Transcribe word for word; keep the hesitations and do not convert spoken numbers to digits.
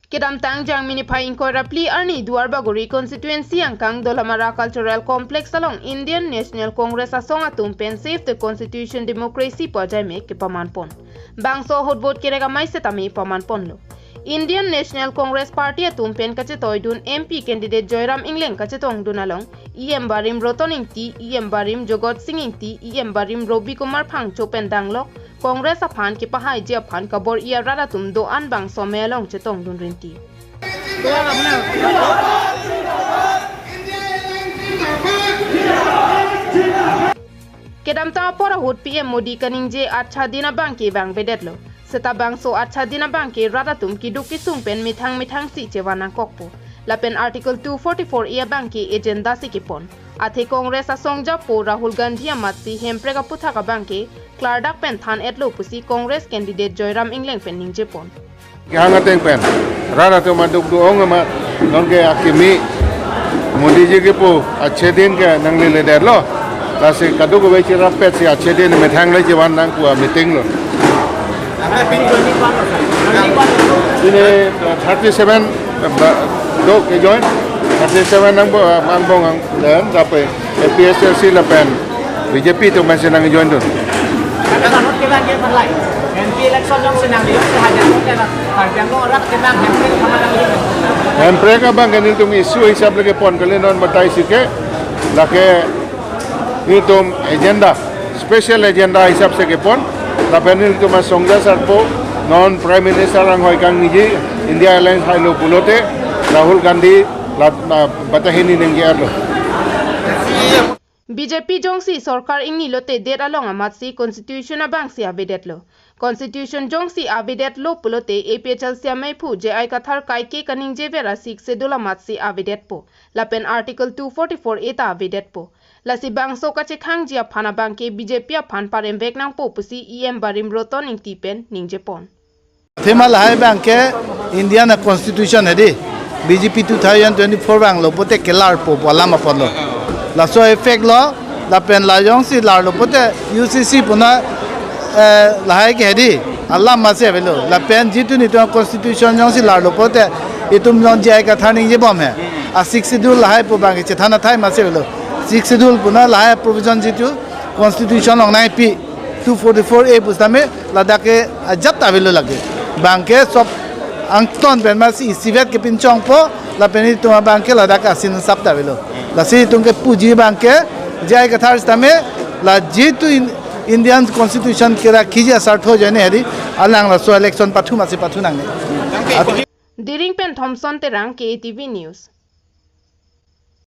Kedamtang Jangmi niphai ingkoi ra phli arni Duarbagori constituency angkang Dolamara Cultural Complex along Indian National Congress asong atum pen Save the Constitution Democracy pu ajaimek kepaman pon. Bangso ahut vote kerek amei setame paman ponlo. Indian National Congress Party atum pen kachetoidun M P candidate Joyram Engleng kachetongdun along E M barim Roton Ingti, E M barim Jogot Sing Ingti, E M barim Robi Kumar Phangcho pen danglok Congress aphan kepahaiji aphan kabor-i arat atum do-an bangso amei along chetongdun rinti. Kedamtang apor ahut P M Modi kaningje achha din abangke vangvedetlo. Seta bangso achha din abangke rat atum keduk kesung pen methang methang si chevan nangkokpo. Lapen Article two forty-four A abangke agenda si kepon. Athe Congress asong japo Rahul Gandhi amatsi Hemprek aputhak abangke klardak pen than-etlo pusi Congress candidate Joyram Engleng pen ningjepon. Kehang ateng pen rat atum aduk do-ong amat nonke akimi Modi ji kepu achhe din ke nanglele detlo. Lasi kadokave cherap pet si achhe din methang le chevan nangpu a-meeting lo. Pini, uh, thirty-seven, uh, ba-, do kejoin, thirty-seven nangbo, uh, angbong ang, then, dape, A P H L C lapen B J P atum pensi nangjoin dun. Kata ahut kevang ke malai. M P election jongsi nangli jongsi hajar vote kevang. Karbi Anglong arat kevang Hemprek kevang nangli. Hemprek abangke nelitum issue hisap le kepon kali, non batai si ke. Lake nelitum agenda, special agenda hisap si kepon. Lapen nelitum asong ja sarpo, non Prime Minister anghoi kangniji, India Alliance hailo pulote, Rahul Gandhi la, la, bata hini ningje-etlo. B J P jongsi sorkar ingni lote det along amatsi constitution abangsi avedetlo. Constitution jongsi avedetlo pulote A P H L C ameiphu J I Kathar kaike kaningjever a-Sixth Schedule amatsi avedetpo. Lapen Article two forty-four A ta avedetpo. Lasi bangso kachekhangji aphan abangke B J P aphan paremvek nangpo pusi E M barim Roton Ingti pen ningjepon. Thema lahai abangke Indian constitution hedi, B J P two thousand twenty-four vanglo pote kelarpo pu alam apotlo. Laso effect lo, lapen la jongsi larlo pote U C C puna, eh, lahai ke hedi alam masi avelo. Lapen jitu nelitum constitution jongsi larlo pote itum jong J I Kathar ningjebom he. A-Sixth Schedule lahai pu abangke chethan athai masi avelo. Sixth Schedule puna lahai provision jitu constitution along nangpi two forty-four A pu setame ladak ke ajat ta avelo lake. Abangke sob angton pen masi isivet kepinchongpo, lapen itum abangke ladak asin sap ta avelo. Lasi itum kepuji abangke J I Kathar setame la jitu in-, Indian constitution kerakhiji asartho ajoine hedi alang laso election pathu masi pathu nangne. At- Diring pen Thompson Terang, K A T V News.